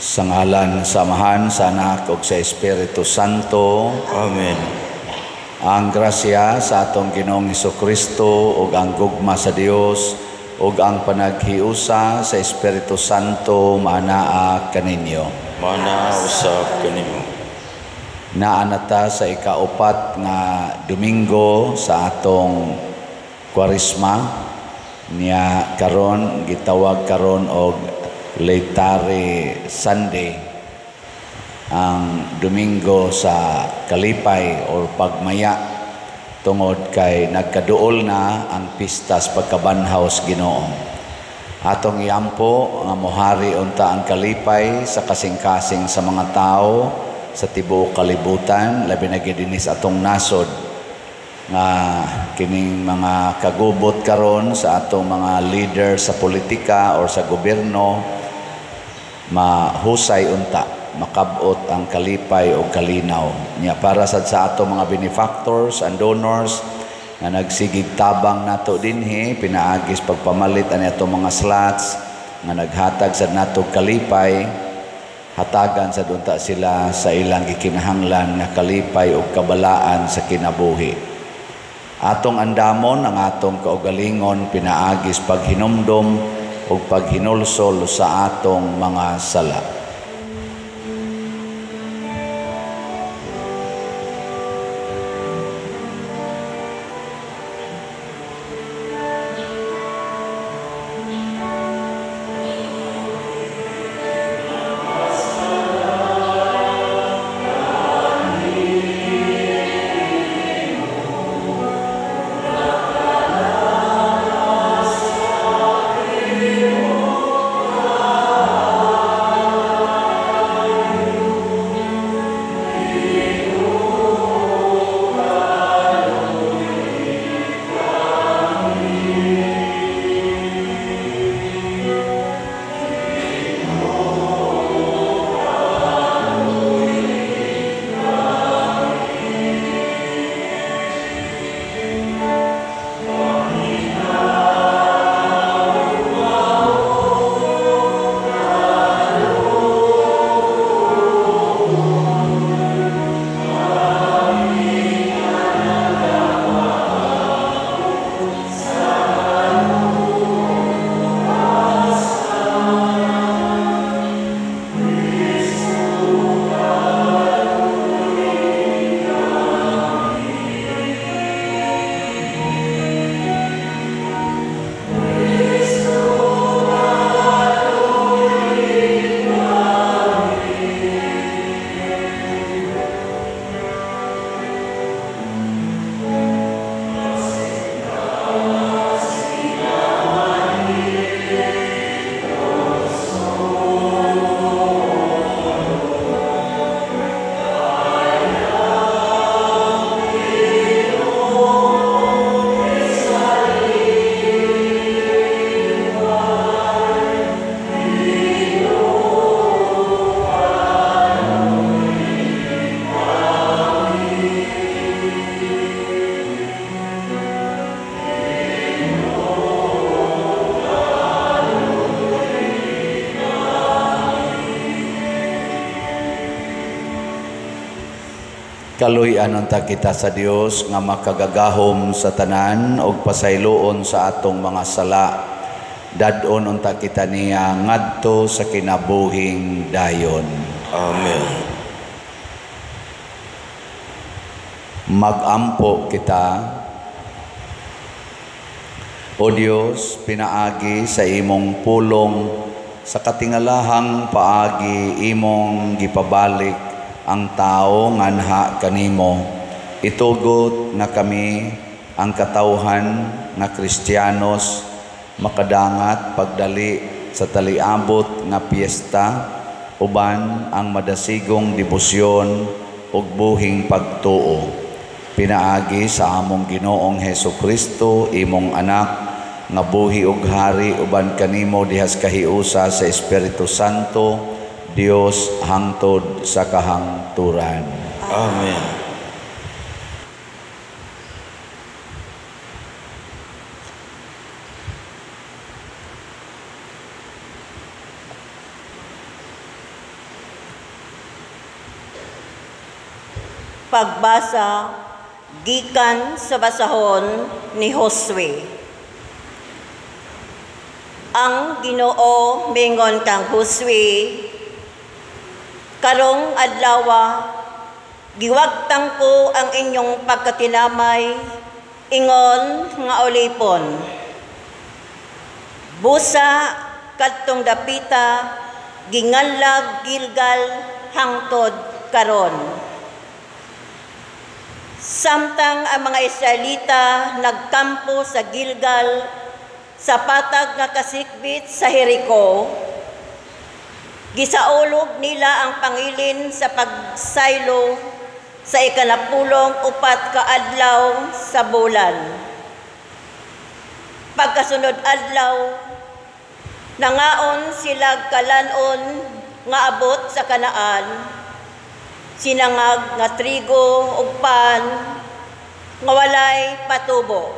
Sa ngalan sa Amahan, sa Anak ug sa Espiritu Santo. Amen. Ang grasya sa atong Ginoong Hesukristo ug ang gugma sa Dios ug ang panaghiusa sa Espiritu Santo maanaa kaninyo. Maanaa usab kanimo. Naa na ta sa ikaupat nga Domingo sa atong Kwaresma niya karon gitawag karon og Laetare Sunday, ang Domingo sa kalipay or pagmaya tungod kay nagkaduol na ang pista sa pagkabanhaw sa Ginoo. Atong iampo nga mohari unta ang kalipay sa kasing-kasing sa mga tao sa tibuok kalibutan, labi na gyud dinhi sa atong nasod nga kining mga kagubot karon sa atong mga leader sa politika or sa gobyerno mahusay unta, makabot ang kalipay o kalinaw niya para sad sa atong mga benefactors and donors nga nagsigig tabang nato dinhi pinaagis pagpamalit ani atong mga slots nga naghatag sad nato kalipay, hatagan sad unta sila sa ilang gikinahanglan nga kalipay o kabalaan sa kinabuhi. Atong andamon ang atong kaugalingon pinaagis paghinumdom ug paghinulsol sa atong mga sala. Kaluy-an unta kita sa Dios nga makagagahom sa tanan ug pasayloon sa atong mga sala. Dad-on unta kita niya ngadto sa kinabuhing dayon. Amen. Magampo kita. O Dios, pinaagi sa imong pulong sa katingalahang paagi imong gipabalik ang tao nganha kanimo. Itugot nga kami ang katawhan nga Kristiyanos makadangat pagdali sa taliabot nga piyesta uban ang madasigong debosyon ug buhing pagtuo. Pinaagi sa among Ginoong Hesukristo, imong anak nga buhi ug hari uban kanimo dihas kahiusa sa Espiritu Santo, Dios hangtod sa kahangturan. Amen. Pagbasa gikan sa basahon ni Josue. Ang Ginoo mingon kang Josue, karong adlawa giwagtang ko ang inyong pagkatinamay ingon nga ulipon. Busa kadtong dapita ginganlag Gilgal hangtod karon. Samtang ang mga Israelita nagkampo sa Gilgal sa patag nga kasikbit sa Jericho, gisaulog nila ang pangilin sa pagsaylo sa 14 ka adlaw sa bulan. Pagkasunod adlaw, nangaon sila kalanon nga abot sa Kanaan, sinangag nga trigo ug pan nga walay patubo.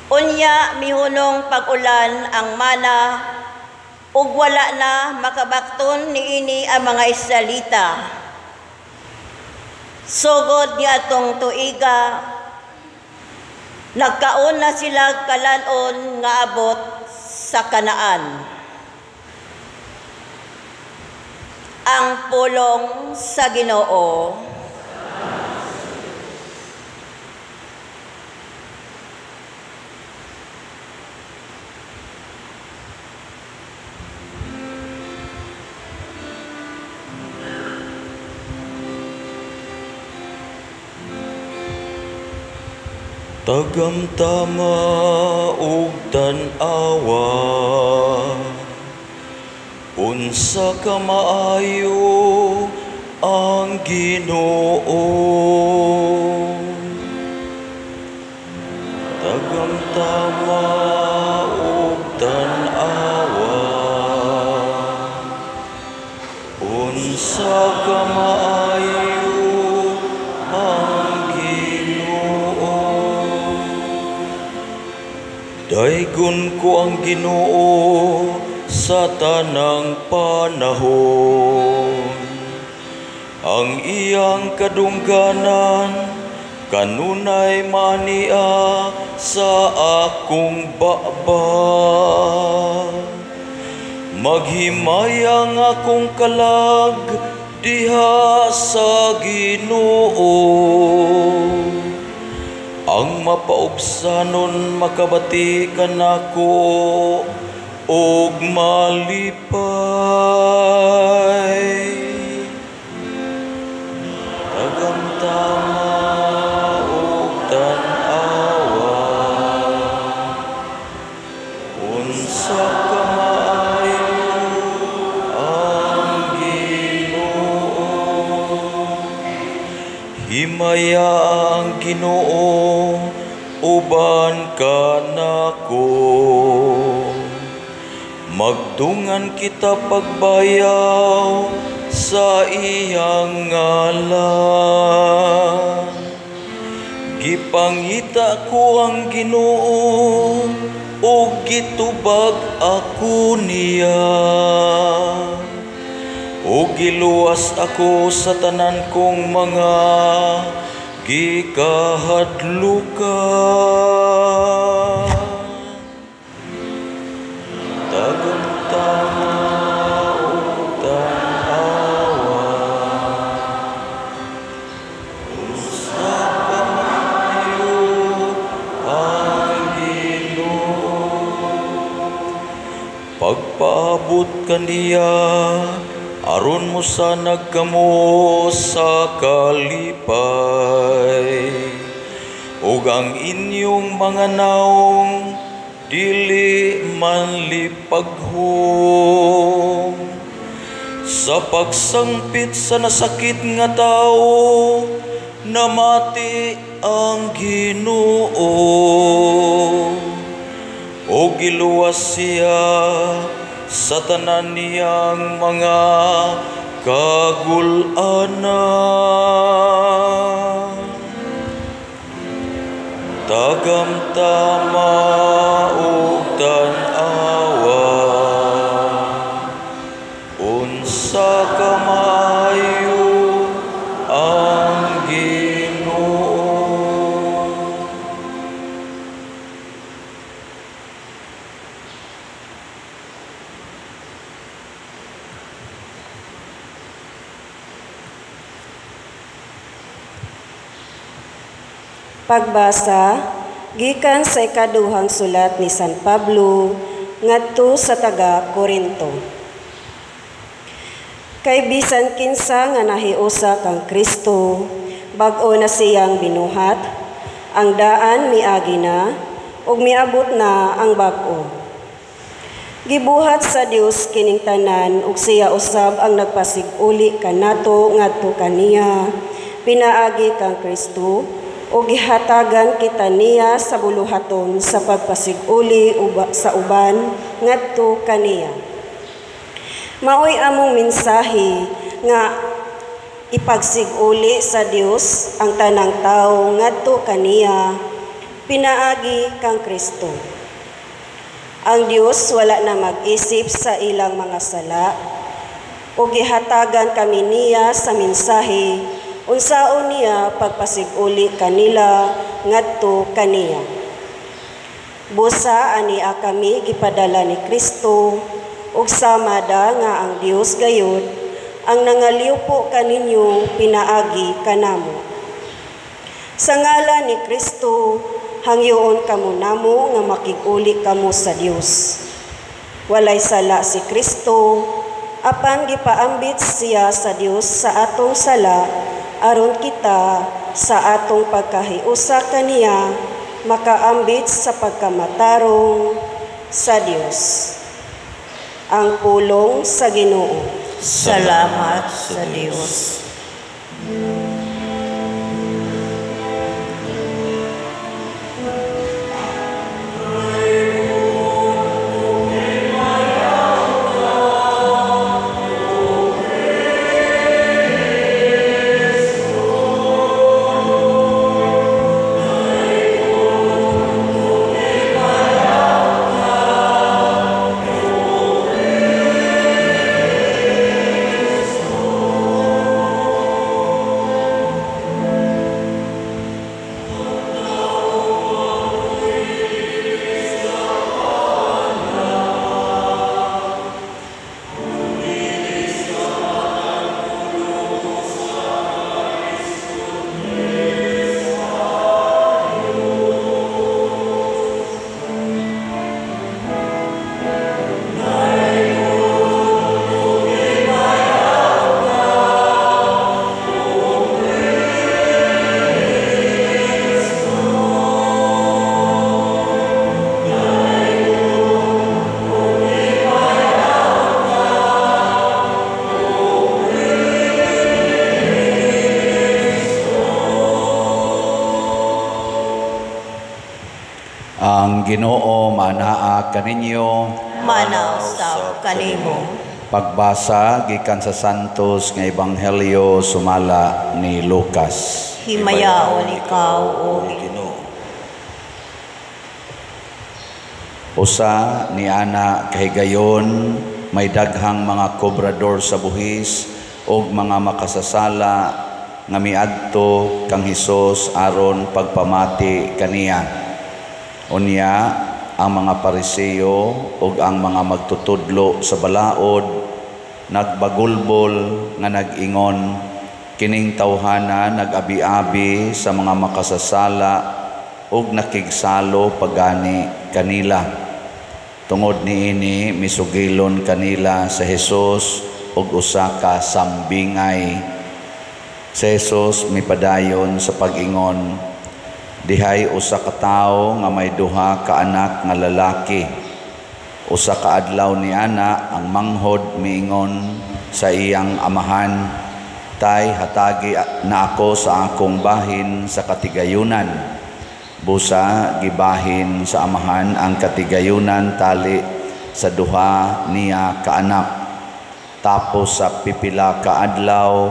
Unya mihunong pag-ulan ang mana ug wala na makabakton niini ang mga Israelita. Sugod ni atong tuiga, nagkaon na sila kalanon nga abot sa Kanaan. Ang pulong sa Ginoo. Tagamtama ug tan-awa, unsa ka maayo ang Ginoo. Tagamtama ug tan-awa, unsa ka maayo ang Ginoo. Daygon ko ang Ginoo sa tanang panahon. Ang iyang kadungganan kanunay mania sa akong baba. Maghimaya ang akong kalag diha sa Ginoo. Ang mapaubsanon makabati kanako og malipay. Tagamtama ug tan-awa, unsa ka maayo ang Ginoo. Himaya ang Ginoo uban kanako. Magdungan kita pagbayaw sa iyang ngalan. Gipangita ko ang Ginoo ug gitubag ako niya. Ug giluwas ako sa tanan kong mga gikahadlukan. Tagamtama ug tan-awa, unsa ka maayo ang Ginoo. Pagpaabot kaniya, aron mosanag kamo sa kalipay, ug ang inyong mga naong dili man lipaghom. Sa pagsangpit sa nasakit nga tawo, namati ang Ginoo, ug giluwas siya sa tanan niyang mga kagul-anan. Tagamtama ug tan-awa, unsa ka maayo Pagbasa gikan sa ikaduhang sulat ni San Pablo ngadto sa taga Korinto. Kay bisan kinsa nga nahiusa kang Kristo, bag-o na siyang binuhat, ang daan miagi na ug miabot na ang bag-o. Gibuhat sa Dios kining tanan ug siya usab ang nagpasig-uli kanato ngadto kaniya, pinaagi kang Kristo, ug gihatagan kita niya sa buluhaton sa pagpasig-uli sa uban ngadto kaniya. Maoy among mensahe nga ipagsig-uli sa Dios ang tanang tawo ngadto kaniya, pinaagi kang Kristo. Ang Dios wala na mag-isip sa ilang mga sala, ug gihatagan kami niya sa mensahe unsaon niya pagpasig-uli kanila ngadto kaniya. Busa ania kami gipadala ni Kristo, ug samada nga ang Dios gayud ang nangaliwpo kaninyo pinaagi kanamo. Sa ngalan ni Kristo, hangyoon kamo namo nga makig-uli kamo sa Dios. Walay sala si Kristo, apan gipaambit siya sa Dios sa atong sala, aron kita sa atong pagkahiusa kaniya makaambit sa pagkamatarong sa Dios. Ang pulong sa Ginoo. Salamat sa Dios. Ang Ginoo manaa kaninyo, Manaw sa kanimo. Pagbasa gikan sa Santos nga Ebanghelyo sumala ni Lucas. Himayaon ikaw, o Ginoo. Usa ni ana kahigayon may daghang mga kobrador sa buhis og mga makasasala nga miadto kang Hesus aron pagpamati kaniya. Unya ang mga Pariseo ug ang mga magtutudlo sa balaod nagbagulbol nga nag-ingon, kining tawhana nag-abi-abi sa mga makasasala ug nakigsalo pagani kanila. Tungod niini misugilon kanila sa Hesus ug usa ka sambingay. Sa Hesus mipadayon sa pag-ingon, dihay usa ka tawo nga may duha ka anak nga lalaki. Usa ka adlaw ni ana ang manghod miingon sa iyang amahan, tay hatagi na ako sa akong bahin sa katigayunan. Busa gibahin sa amahan ang katigayunan tali sa duha niya ka anak. Tapos sa pipila ka adlaw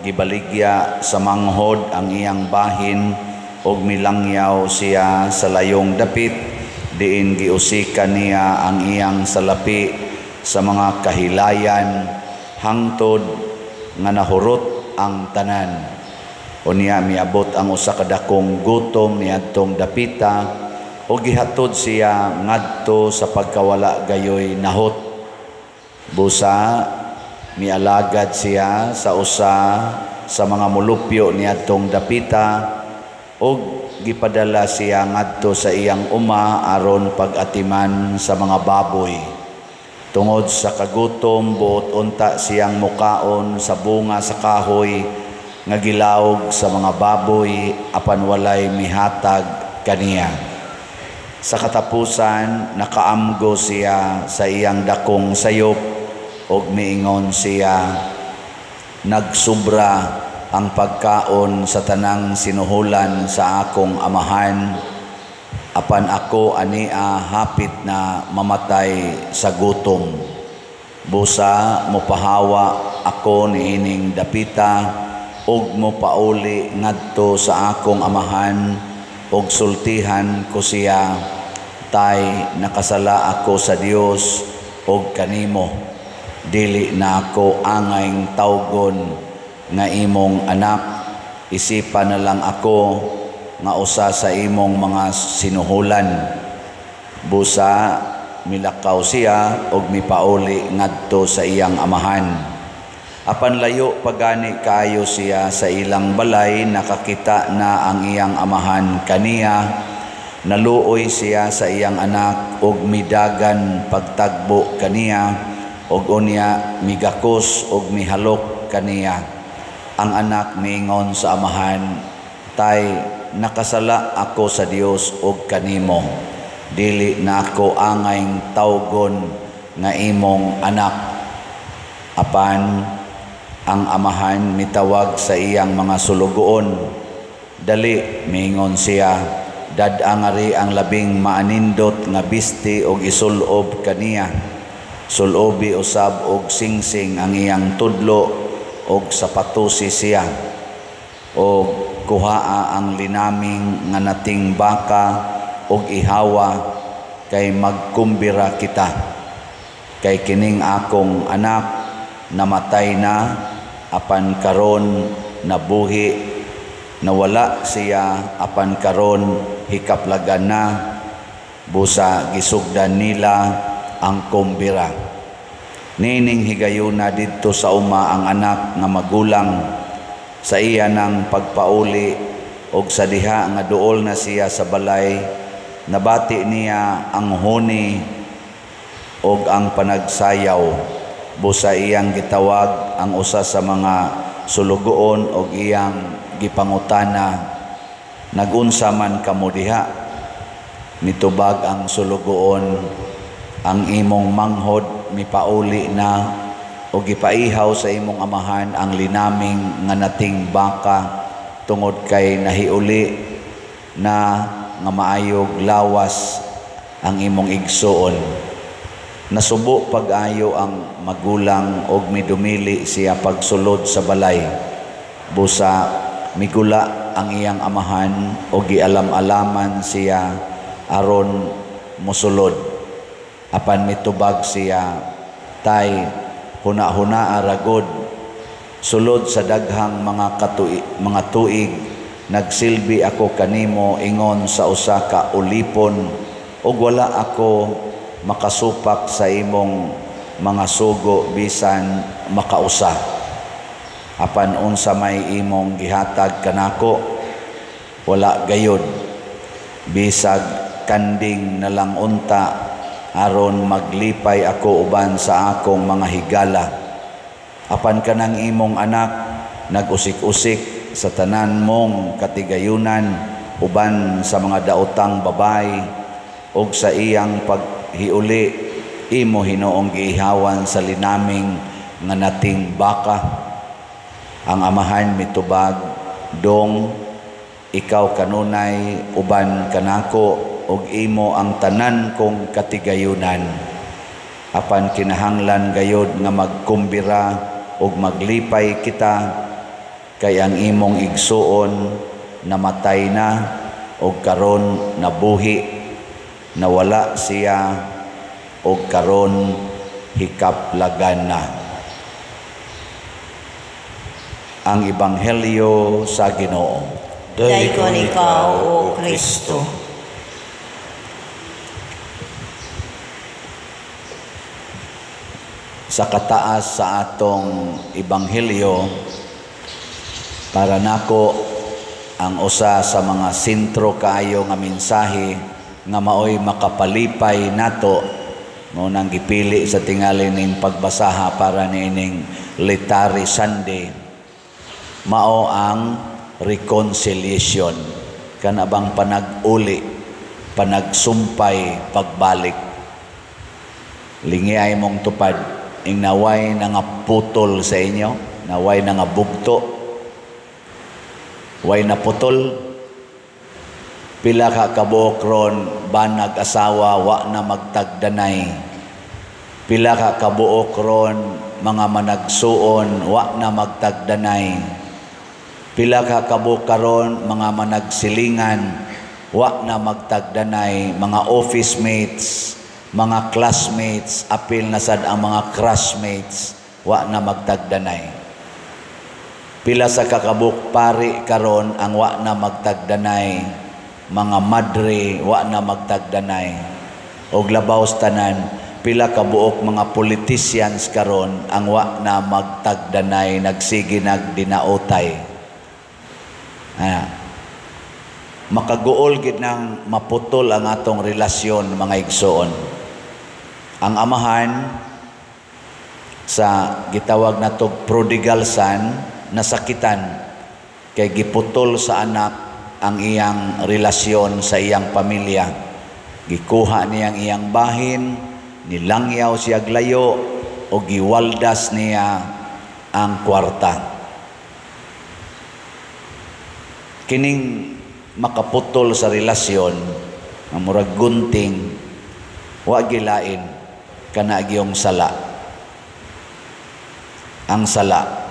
gibaligya sa manghod ang iyang bahin og milangyaw siya sa layong dapit, diin giusikan niya ang iyang salapi sa mga kahilayan hangtod nga nahurot ang tanan. Unya miabot ang usa ka dakong gutom niadtong dapita ug gihatod siya ngadto sa pagkawala gayoy nahot. Busa mialagad siya sa usa sa mga mulupyo niadtong dapita ug gipadala siya ngadto sa iyang uma aron pag-atiman sa mga baboy. Tungod sa kagutom, buot unta siyang mukaon sa bunga sa kahoy nga gilawog sa mga baboy, apan walay mihatag kaniya. Sa katapusan, nakaamgo siya sa iyang dakong sayop ug miingon siya, nagsubra ang pagkaon sa tanang sinuhulan sa akong amahan, apan ako ania hapit na mamatay sa gutom. Busa mopahawa ako niining dapita ug mopauli ngadto sa akong amahan ug sultihan ko siya, tay, nakasala ako sa Dios ug kanimo. Dili na ako angay tawgon nga imong anak, isipan na lang ako nga usa sa imong mga sinuhulan. Busa milakaw siya og mipauli ngadto sa iyang amahan. Apan layo pagani kaayo siya sa ilang balay, nakakita na ang iyang amahan kaniya. Naluoy siya sa iyang anak og midagan pagtagbo kaniya, og unya migakos og mihalok kaniya. Ang anak miingon sa amahan, tay, nakasala ako sa Dios og kanimo. Dili na ako angay tawgon nga imong anak. Apan ang amahan mitawag sa iyang mga sulugoon. Dali, miingon siya, dad-angari ang labing maanindot nga bisti og isulob kaniya. Sulobi usab og singsing ang iyang tudlo og sapatusi siya. Og kuhaa ang linaming nga nating baka og ihawa, kay magkumbira kita. Kay kining akong anak namatay na, apan karon nabuhi, nawala siya, apan karon hikaplagan na. Busa gisugdan nila ang kumbira. Nining higayuna didto sa uma ang anak nga magulang sa iya nang pagpauli, og sa diha nga duol na siya sa balay, nabati niya ang huni og ang panagsayaw. Busa iyang gitawag ang usa sa mga sulugoon og iyang gipangutana, nagunsa man kamo diha? Mitubag ang sulugoon, ang imong manghod mipauli na og gipaihaw sa imong amahan ang linaming nga nating baka, tungod kay nahiuli na nga maayog lawas ang imong igsuon. Nasubo pag-ayo ang magulang og midumili siya pagsulod sa balay. Busa migula ang iyang amahan og gialam-alaman siya aron mosulod. Apan mitubag siya, tay, huna-huna aragod, sulod sa daghang mga tuig nagsilbi ako kanimo ingon sa usa ka ulipon, ug wala ako makasupak sa imong mga sugo bisan makausa. Apan unsa may imong gihatag kanako, wala gayod, bisag kanding nalang unta, aron maglipay ako uban sa akong mga higala. Apan kanang imong anak nag-usik-usik sa tanan mong katigayunan uban sa mga daotang babay, ug sa iyang paghiuli imo hinoong giihawan sa linaming nga nating baka. Ang amahan mitubag, dong, ikaw kanunay uban kanako ug imo ang tanan kong katigayunan. Apan kinahanglan gayod nga magkumbira ug maglipay kita, kay ang imong igsuon namatay na ug karon nabuhi, nawala siya ug karon hikaplagan na. Ang Ebanghelyo sa Ginoo. Dayon ikaw, O Kristo. Sa kataas sa atong Ebanghelyo, para nako Ang usa sa mga sentro kaayo nga mensahe nga maoy makapalipay nato, mao nang gipili sa tingali ning pagbasaha para niining Laetare Sunday, mao ang reconciliation, kana bang panag-uli, panagsumpay, pagbalik. Lingi ay mong tupad ing naway na nga putol sa inyo, naway na nga bugto, way na putol. Pila ka kabuok ron banag asawa wa na magtagdanay? Pila ka kabuok ron mga managsuon wa na magtagdanay? Pila ka kabuok karon mga managsilingan wa na magtagdanay? Mga office mates, mga classmates, apil na sad ang mga crushmates, wa na magtagdanay. Pila sa kakabuk pari karon ang wa na magtagdanay? Mga madre wa na magtagdanay? Og labaw sa tanan, pila kabuok mga politicians karon ang wa na magtagdanay, nagsige nagdinaotay? Makaguol gid nang maputol ang atong relasyon, mga igsoon. Ang amahan sa gitawag natog prodigal son, nasakitan kay giputol sa anak ang iyang relasyon sa iyang pamilya. Gikuha niyang iyang bahin, nilangyaw siya layo o giwaldas niya ang kwarta. Kining makaputol sa relasyon ang murag gunting, wa gilain kana giyong sala. Ang sala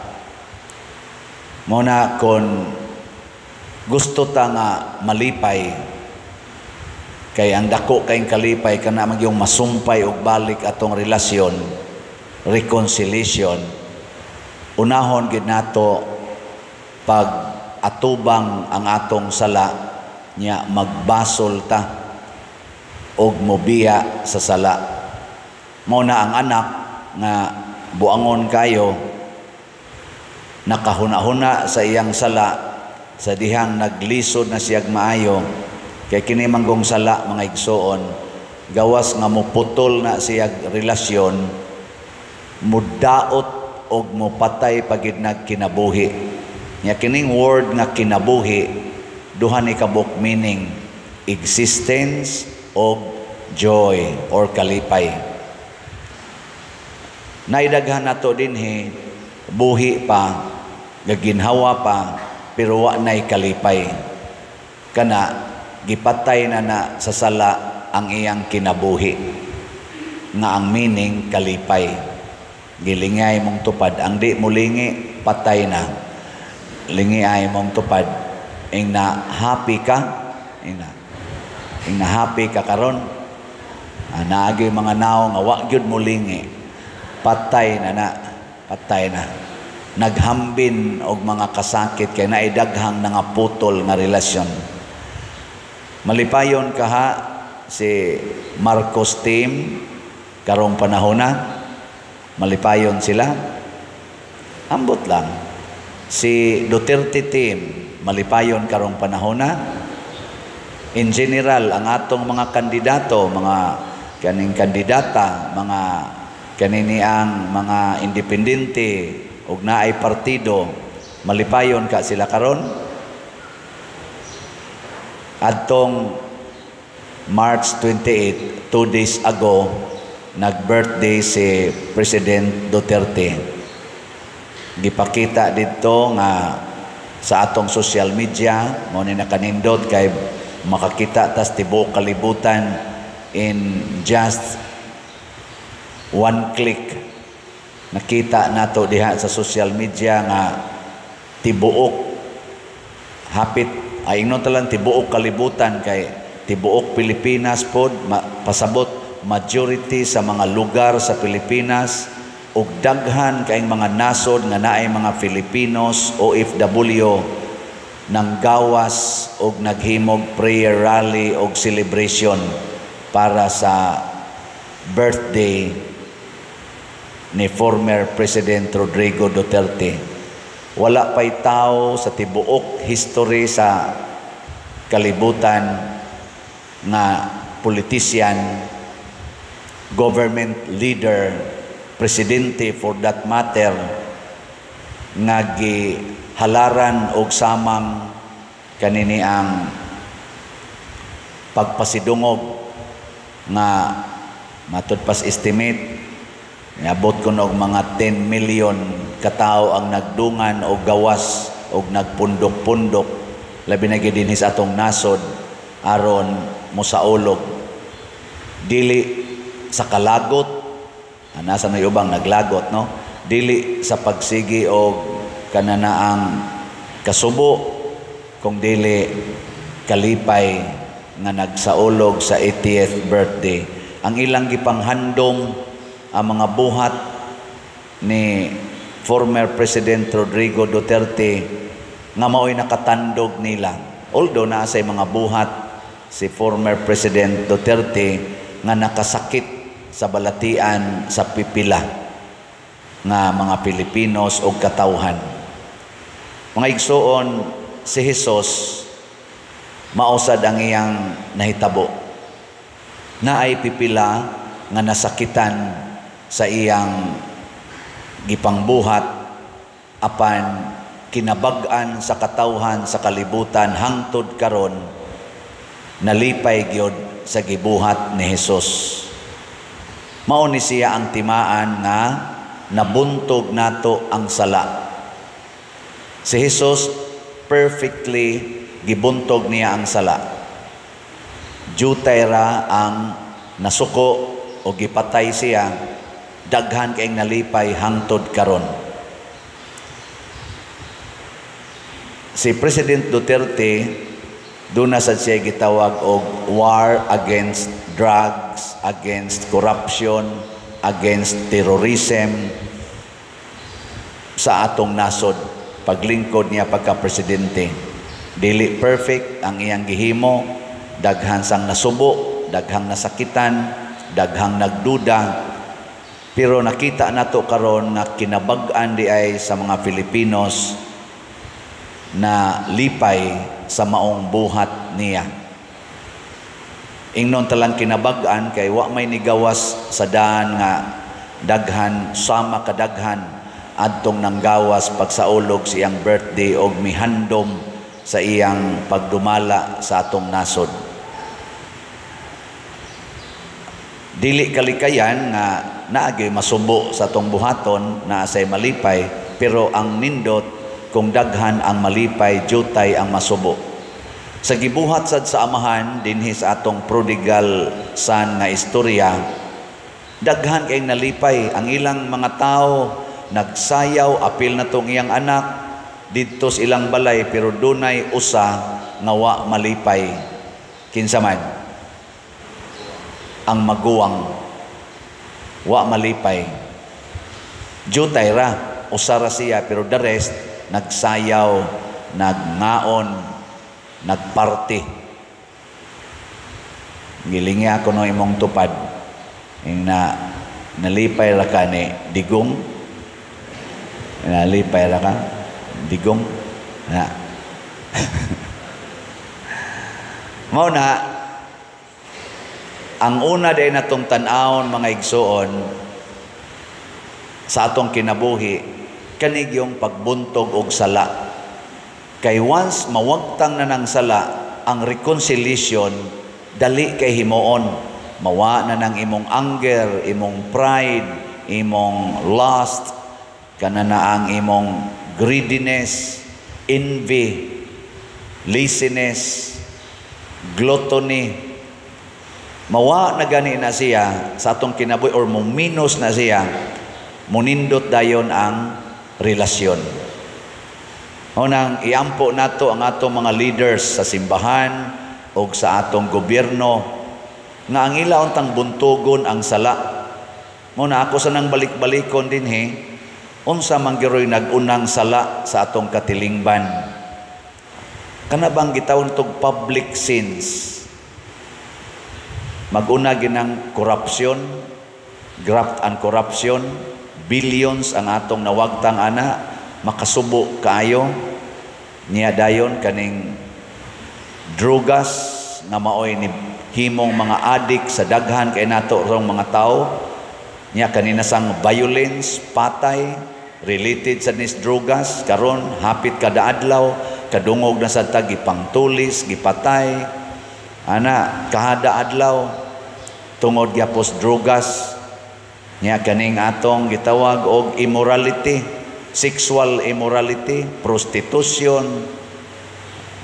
mo na, kon gusto ta nga malipay, kay ang dako kayong kalipay kana magyong masumpay og balik atong relasyon, reconciliation, unahon gid nato pag atubang ang atong sala nya magbasol ta og mobiya sa sala. Mao na ang anak nga buangon kayo, nakahuna-huna sa iyang sala sa dihang naglisod na siyag maayo, kay kini manggong sala, mga igsoon, gawas nga moputol na siyag relasyon, mudaot og mopatay pagid nagkinabuhi. Nya kining word nga kinabuhi, duha ni kabuk meaning: existence og joy or kalipay. Naidaghan nato dinhi, buhi pa, gaginhawa pa, pero wa nay kalipay. Kana gipatay na na sa sala ang iyang kinabuhi nga ang meaning kalipay. Gilingay mong tupad ang di mulingi, patay na. Lingi ay mong tupad ing na happy ka, ing na happy ka karon. Naagi mga naong nga wa gyud mulingi, patay na na, patay na. Naghambin og mga kasakit kay naidaghang nangaputol nga relasyon. Malipayon kaha si Marcos team karong panahon na? Malipayon sila? Ambot lang. Si Duterte team, malipayon karong panahon na? In general, ang atong mga kandidato, mga kaning kandidata, mga kanini ang mga independente ug naay partido, malipayon ka sila karon? Adtong March 28, 2 days ago, nag-birthday si President Duterte. Gipakita dito nga sa atong social media, mao ni nakanindot kay makakita tas tibuok kalibutan in just one click. Nakita nato diha sa social media nga tibuok hapit ay ingnon talang tibuok kalibutan, kay tibuok Pilipinas pod, pasabot majority sa mga lugar sa Pilipinas ug daghan kaayong mga nasod nga naay mga Filipinos OFW nang gawas og naghimog prayer rally og celebration para sa birthday ni former President Rodrigo Duterte. Wala pa'y tao sa tibuok history sa kalibutan nga politician, government leader, presidente for that matter, nga gihalaran og samang kanini ang pagpasidungog nga matud pas estimate niabot kuno og mga 10 million katao ang nagdungan og gawas og nagpundok-pundok, labi na gyud dinhi sa atong nasod, aron mosaulog dili sa kalagot. Nasa na ubang naglagot, no? Dili sa pagsigi og kananaang kasubo, kung dili kalipay nga nagsaulog sa 80th birthday. Ang ilang gipanghandom ang mga buhat ni former President Rodrigo Duterte nga mao'y nakatandog nila. Although naa say mga buhat si former President Duterte nga nakasakit sa balatian sa pipila nga mga Pilipinos o katawhan. Mga igsuon, si Jesus mausad ang iyang nahitabo. Naay pipila nga nasakitan sa iyang gipangbuhat, apan kinabag-an sa katawhan sa kalibutan hangtod karon nalipay gyud sa gibuhat ni Jesus. Mao ni siya ang timaan nga nabuntog nato ang sala. Si Jesus perfectly gibuntog niya ang sala. Jutay ra ang nasuko o gipatay siya, daghan kayong nalipay hangtod karon. Si President Duterte doon na sad siya gitawag og war against drugs, against corruption, against terrorism sa atong nasod paglingkod niya pagka-presidente. Dili perfect ang iyang gihimo, daghang sang nasubo, daghang nasakitan, daghang nagduda, pero nakita nato karon nga kinabag-an di ay sa mga Filipinos na lipay sa maong buhat niya. Ingnon talang kinabag-an kay wa may nigawas sa daan nga daghan sama kadaghan adtong nanggawas pagsaulog sa iyang birthday og mihandom sa iyang pagdumala sa atong nasod. Dili kalikayan nga naagay masubo sa atong buhaton, naa say malipay, pero ang nindot kung daghan ang malipay, jutay ang masubo. Sa gibuhat sad sa amahan dinhi sa atong prodigal son nga istorya, daghan kay nalipay ang ilang mga tao, nagsayaw, apil na tong iyang anak didto sa ilang balay, pero dunay usa nga wa malipay. Kinsa man? Ang maguwang wa malipay. Jutay ra, usa ra siya, pero the rest nagsayaw, nagngaon, nagparty. Gilingi ako no imong tupad ing na nalipay ra ka ni Digong, nalipay ra ka Digong na. Mao na ang una day natong tan-awon mga igsuon sa atong kinabuhi, kanigyong pagbuntog og sala. Kay once mawagtang na ng sala, ang reconciliation dali kay himuon. Mawa na ng imong anger, imong pride, imong lust, kana na ang imong greediness, envy, laziness, gluttony. Mawa na gani na siya sa atong kinabuhi or muminus na siya, munindot dayon ang relasyon. Unang iampo nato ang atong mga leaders sa simbahan o sa atong gobyerno nga ang ila untang buntugon ang sala. Muna ako sa nang balik-balikon dinhi, unsa man giroy nag-unang sala sa atong katilingban. Kana bang gitawon tog public sins? Mag-una ginang corruption, graft and corruption, billions ang atong nawagtang ana. makasubo kaayo. Niya dayon kaning drugas nga maoy ni himong mga adik sa daghan kay nato rong mga tawo. Niya kanina sang violence, patay related sa nis drugas karon hapit kada adlaw kadungog na sa ta gipangtulis, gipatay ana kahada adlaw tungod gyapos drugas. Niya kaning atong gitawag og immorality, sexual immorality, prostitution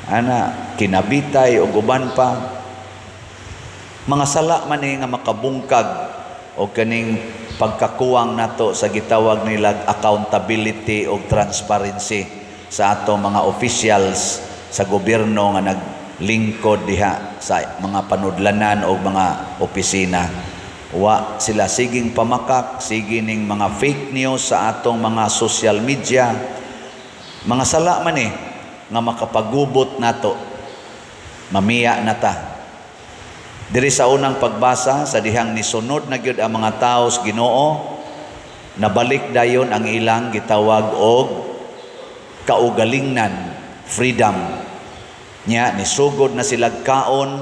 ana, kinabitay og uban pa. Mga sala man ni nga makabungkag og kaning pagkakuwang nato sa gitawag nilag accountability og transparency sa atong mga officials sa gobyerno nga naglingkod diha sa mga panudlanan o mga opisina. Wa sila siging pamakak, sige ning mga fake news sa atong mga social media. Mga sala man nga makapagubot nato, mamiya na ta. Diri sa unang pagbasa, sa dihang nisunod na gyud ang mga tawo sa Ginoo, nabalik dayon ang ilang gitawag og kaugalingnan, freedom. Nya nisugod na sila kaon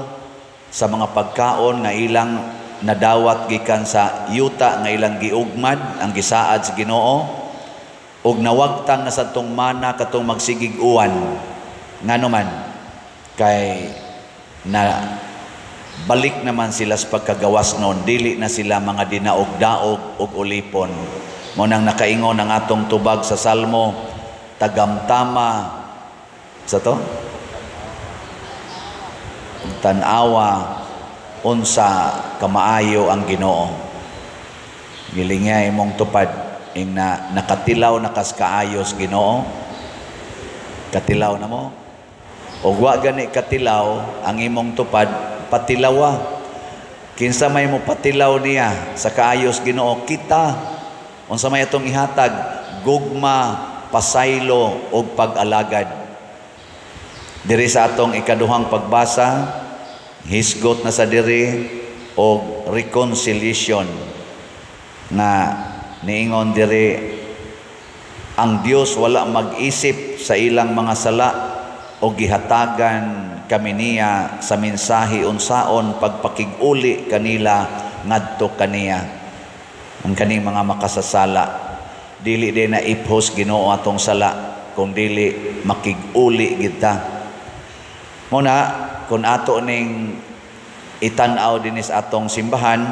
sa mga pagkaon nga ilang nadawat gikan sa yuta nga ilang giugmad ang gisaad sa Ginoo, ug nawagtang na sa tong mana katong magsigig uwan. Ngano man kay na balik naman sila sa pagkagawas noon, dili na sila mga dinaog-daog ug ulipon. Mao nang nakaingon ang atong tubag sa Salmo, tagamtama sa to tan-awa unsa kamaayo ang Ginoo. Gilingay imong tupad ing na nakatilaw na kas kaayos Ginoo. Katilaw na mo. Og wa gani katilaw ang imong tupad, patilawa. Kinsa may mo patilaw niya sa kaayos Ginoo? Kita. Unsa may atong ihatag? Gugma, pasaylo ug pag-alagad. Diri sa atong ikaduhang pagbasa, hisgot na sa diri og reconciliation na niingon diri ang Dios wala mag-isip sa ilang mga sala o gihatagan kami niya sa mensahe unsaon pagpakig-uli kanila ngadto kaniya. Ang kaning mga makasasala, dili din na iphos Ginoo atong sala kung dili makig-uli kita. Muna kung ato ning itan-aw dinis atong simbahan,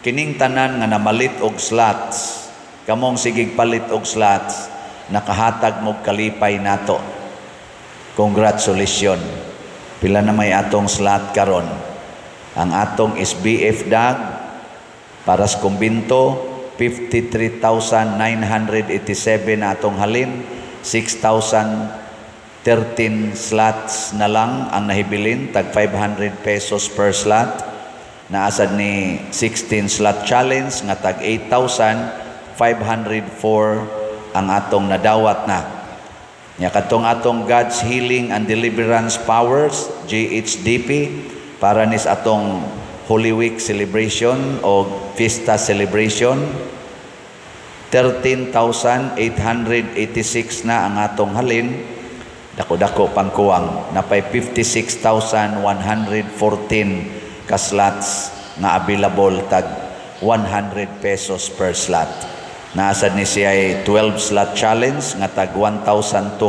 kining tanan nga namalit og slots, kamong sigig palit og slots, nakahatag mo kalipay nato. Congratulations. Pila na may atong slot karon? Ang atong SBF dag para sa kumbinto 53,987 na atong halin, 6,013 slots na lang ang nahibilin, tag 500 pesos per slot. Naasad ni 16 slot challenge nga tag 8,504 ang atong nadawat na. Nya katong atong God's Healing and Deliverance Powers, GHDP, para nis atong Holy Week celebration o Fiesta celebration, 13,886 na ang atong halin. Dako-dako pangkuwang, napay 56,114 ka slots nga available tag 100 pesos per slot. Naasad ni siya ay 12 slot challenge nga tag 1,200,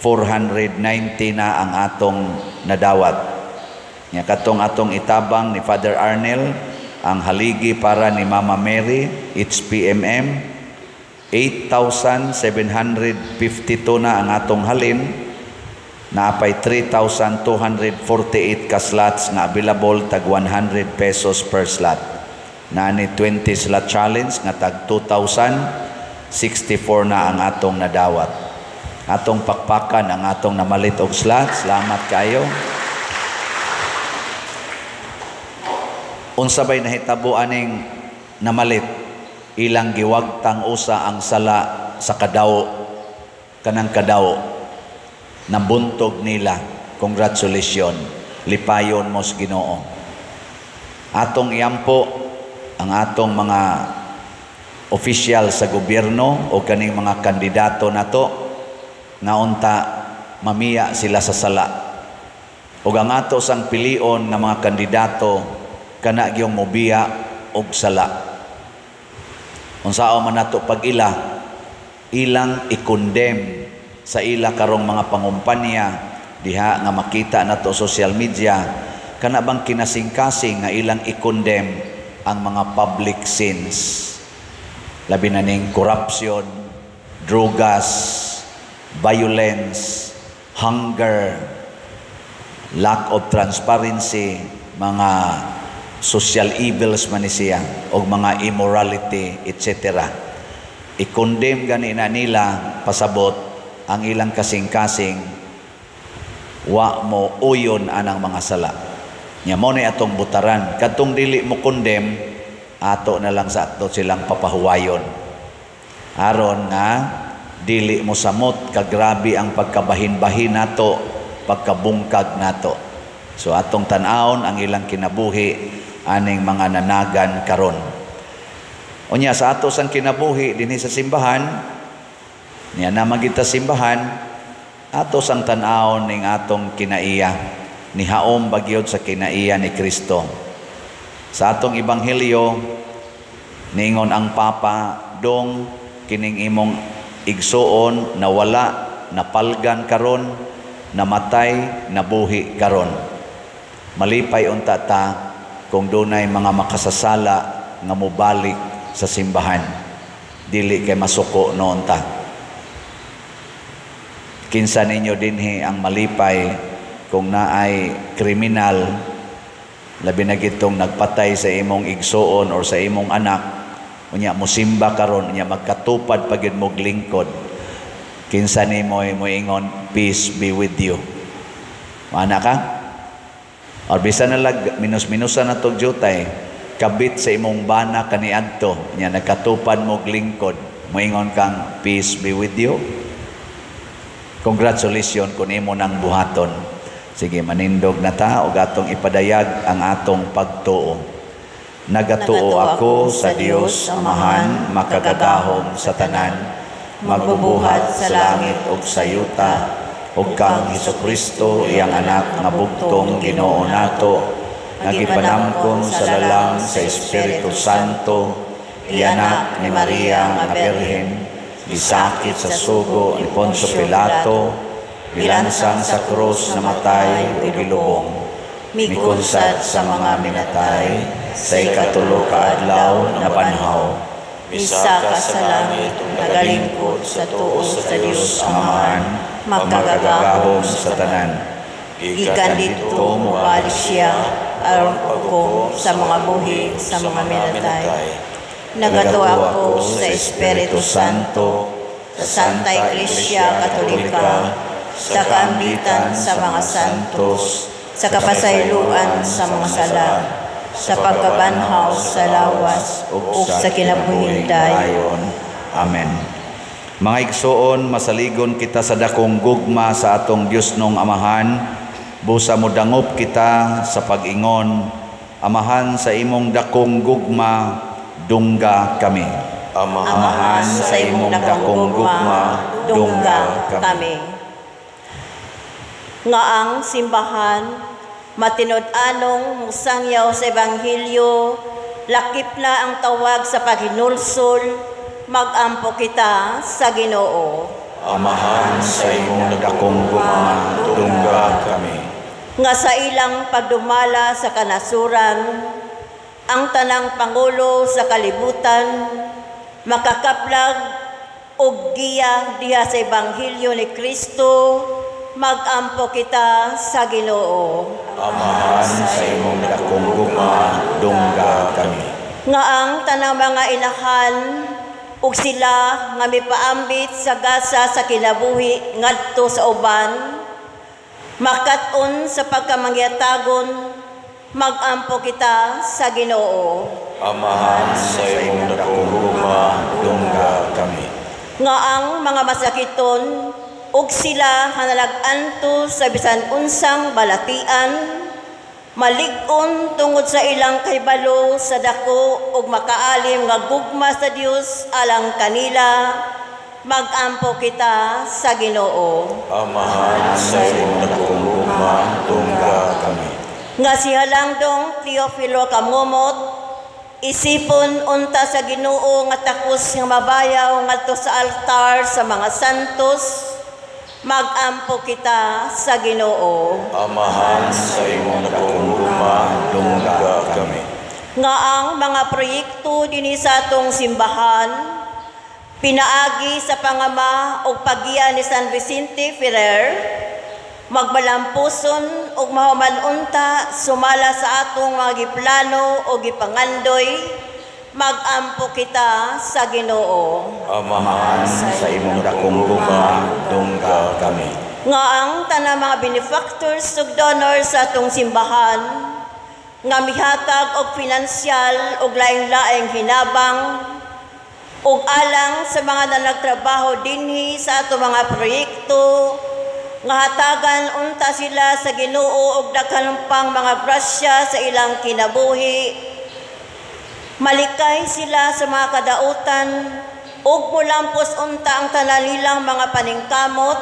490 na ang atong nadawat. Nya katong atong itabang ni Father Arnel, ang haligi para ni Mama Mary, HPMM, 8,752 na ang atong halin, naapay 3,248 ka slots nga available tag 100 pesos per slot. Naani 20 slot challenge nga tag 2,064 na ang atong nadawat. Atong pakpakan ang atong namalit og slot. Salamat kayo. Unsa bay nahitabo aning namalit? Ilang giwagtang usa ang sala sa kadawo, kanang kadawo nabuntog nila. Congratulations, lipayon mo sa Ginoo. Atong iampo ang atong mga Opisyal sa gobyerno o kaning mga kandidato nato nga unta mamiya sila sa sala. Ug ang ato sang pilion nga mga kandidato kana gyung mobiya og sala. Unsaon man nato pag-ila, ilang i-condemn sa ila karong mga pangumpanya diha nga makita nato social media, kana bang kinasingkasing nga ilang i-condemn ang mga public sins, labi na ning corruption, drugas, violence, hunger, lack of transparency, mga social evils man ni siya og mga immorality, etc. I-condemn gani na nila, pasabot ang ilang kasing-kasing wa mo uyon anang mga sala. Nya mo ni atong butaran kadtong dili mo condemn, ato na lang sa ato silang papahuwayon aron nga dili mo samot kagrabe ang pagkabahin-bahin nato, pagkabungkag nato. So atong tan-awon ang ilang kinabuhi aning mga nanagan karon. Unya sa ato sang kinabuhi dinhi sa simbahan, niya na magita simbahan, ato sang tan-awon ning atong kinaiya, nihaom bagyod sa kinaiya ni Kristo. Sa atong ebanghelyo, ningon ang Papa, dong kining imong igsuon nawala, napalgan karon, namatay, nabuhi karon. Malipay unta ta kung dunay mga makasasala nga mobalik sa simbahan. Dili kay masuko noon ta. Kinsa ninyo dinhi ang malipay kung naay kriminal, labi na gitong nagpatay sa imong igsuon or sa imong anak, unya mosimba karon, unya magkatupad pa gyud mo lingkod, kinsa nimo moingon, "Peace be with you"? Mana ka? Or bisan na lag minus-minusan na tog jutay, kabit sa imong bana kaniadto, unya nagkatupad mo lingkod, moingon kang, "Peace be with you"? Congratulations kung imo nang buhaton. Sige, manindog na ta og atong ipadayag ang atong pagtuo. Nagatuo ako sa Dios Amahan, makagagahom sa tanan, magbubuhat sa langit ug sa yuta, ug kang Hesukristo, iyang anak nga bugtong Ginoo nato, nga gipanamkon sa lalang sa Espiritu Santo, gianak ni Maria nga Birhen, gisakit sa sugo ni Poncio Pilato, gilansang sa krus, namatay ug gilubong, mikunsad sa mga minatay, sa ikatulo ka adlaw nabanhaw, misaka sa langit, nagalingkod sa tuo sa Dios Amahan, makagagahom sa tanan. Gikan didto mobalik siya aron paghukom sa mga buhi sa mga minatay. Nagatuo ako sa Espiritu Santo, sa Santa Iglesia Katolika, sa kaambitan sa mga santos, sa kapasayloan sa mga sala, sa pagkabanhaw sa lawas, ug sa kinabuhing dayon. Amen. Mga igsoon, masaligon kita sa dakong gugma sa atong Dios nong Amahan. Busa modangop kita sa pag-ingon, Amahan, sa imong dakong gugma, dungga kami. Amahan, sa imong dakong gugma, dungga kami. Nga ang simbahan matinud-anong musangyaw sa ebanghelyo, lakip na ang tawag sa paghinulsol, magampo kita sa Ginoo. Amahan, sa imong dakong gugma, dungga kami. Nga sa ilang pagdumala sa kanasuran, ang tanang pangulo sa kalibutan makakaplag og giya diha sa ebanghelyo ni Kristo, magampo kita sa Ginoo. Amahan, sa imong dakong gugma, dungga kami. Nga ang tanang mga inahan ug sila nga mipaambit sa gasa sa kinabuhi ngadto sa uban, makat-on sa pagkamangyatagon, magampo kita sa Ginoo. Amahan, sa imong dakong gugma, dungga kami. Nga ang mga masakiton ug sila nga nalag-antos sa bisan unsang balatian, Malig-on tungod sa ilang kahibalo sa dako ug makaalim nga gugma sa Dios alang kanila, magampo kita sa Ginoo. Amahan, sa imong dakong gugma, dungga kami. Nga si Halangdong Teofilo Camomot, isipon unta sa Ginoo nga takos nga mabayaw ngadto sa altar sa mga santos, magampo kita sa Ginoo. Amahan, sa imong dakong gugma, dungga kami. Nga ang mga proyekto dinhi sa atong simbahan, pinaagi sa pangama ug paggiya ni San Vicente Ferrer, magbalampuson ug mahuman unta sumala sa atong mga giplano o gipangandoy, magampo kita sa Ginoo. Amahan, sa imong dakong gugma, dungga kami. Nga ang tanang mga benefactors ug donors sa atong simbahan, nga mihatag og finansyal ug laing-laing hinabang ug alang sa mga nanagtrabaho dinhi sa atong mga proyekto, nga hatagan unta sila sa Ginoo og daghan pang mga grasya sa ilang kinabuhi. Malikay sila sa mga kadautan ug mulampos unta ang tanan nilang mga paningkamot,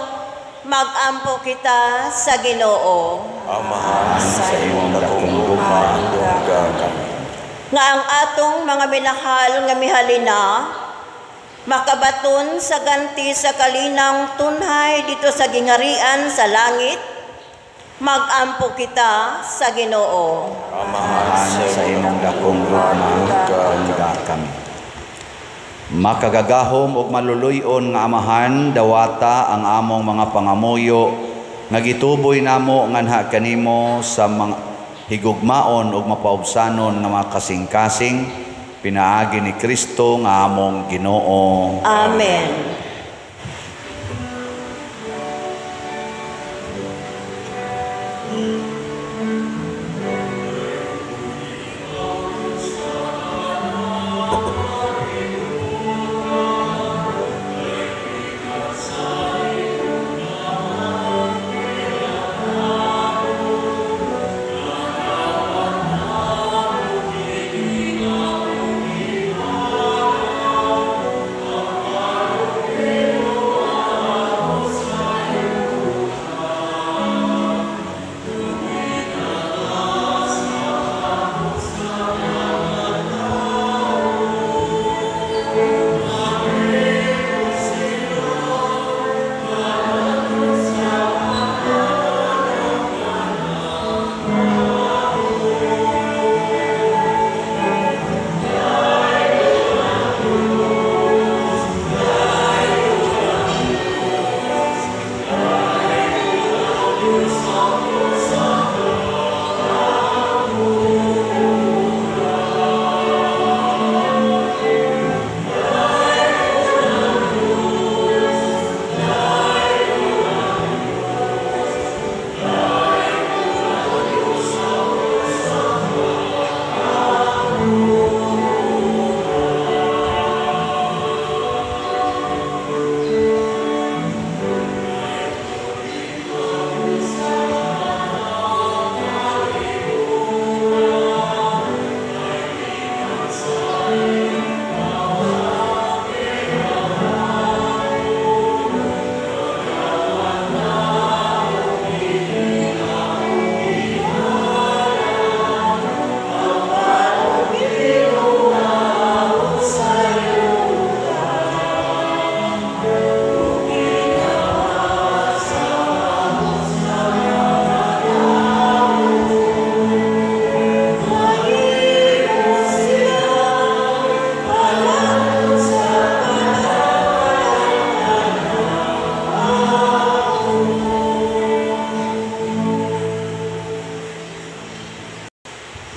magampo kita sa Ginoo. Amahan, sa imong dakong gugma, dungga kami. Nga ang atong mga minahal nga mihalina, makabaton sa ganti sa kalinang tunhay dito sa gingarian sa langit, magampo kita sa Ginoo. Amahan, sa imong dakong gugma, dungga kami. Makagagahom ug maluluy-on nga Amahan, dawata ang among mga pangamuyo nga gituboy namo nganha kanimo sa mga higugmaon ug mapaubsanon nga mga kasing-kasing, pinaagi ni Kristo nga among Ginoo. Amen.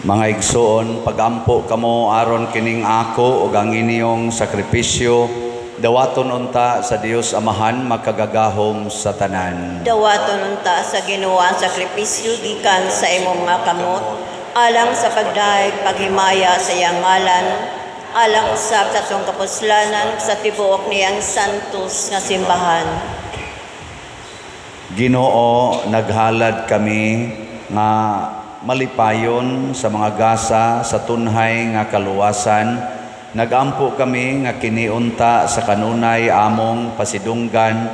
Mga igsoon, pagampo kamo aron kining ako ug ang inyong sakripisyo, dawaton unta sa Dios Amahan makagagahom sa tanan. Dawaton unta sa Ginoo ang sakripisyo gikan sa imong mga kamot, alang sa pagdayeg paghimaya sa iyang ngalan, alang usab sa atong kapuslanan sa tibuok niyang santos nga simbahan. Ginoo, naghalad kami nga malipayon sa mga gasa sa tunhay nga kaluwasan, nagampo kami nga kiniunta sa kanunay among pasidunggan